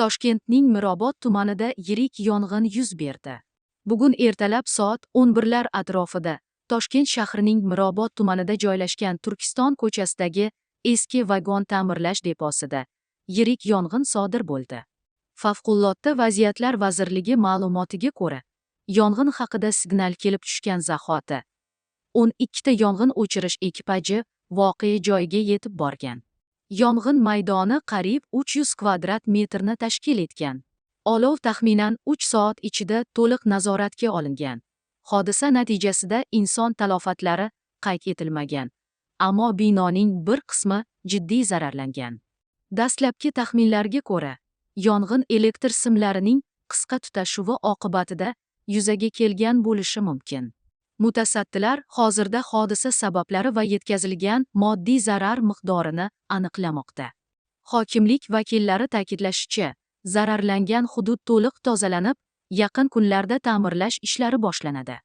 Toshkentning Mirobod tumanida yirik yong'in yuz berdi. Bugun ertalab soat 11 lar atrofida Toshkent shahrining Mirobod tumanida joylashgan Turkiston ko'chasidagi eski vagon ta'mirlash deposida yirik yong'in sodir bo'ldi. Favqulodda vaziyatlar vazirligi ma'lumotiga ko'ra, yong'in haqida signal kelib tushgan zahoti 12 ta yong'in o'chirish ekipaji voqea joyiga yetib borgan. Yong'in maydoni qariyb 300 kvadrat metrni tashkil etgan. Olov taxminan 3 soat ichida to'liq nazoratga olingan. Hodisa natijasida inson talofatlari qayd etilmagan, ammo binoning bir qismi jiddiy zararlangan. Dastlabki taxminlarga ko'ra, yong'in elektr simlarining qisqa tutashuvi oqibatida yuzaga kelgan bo'lishi mumkin. Mutasaddilar hozirda hodisa sabablari va yetkazilgan moddiy zarar miqdorini aniqlamoqda. Hokimlik vakillari ta'kidlashicha, zararlangan hudud to'liq tozalanib, yaqin kunlarda ta'mirlash ishlari boshlanadi.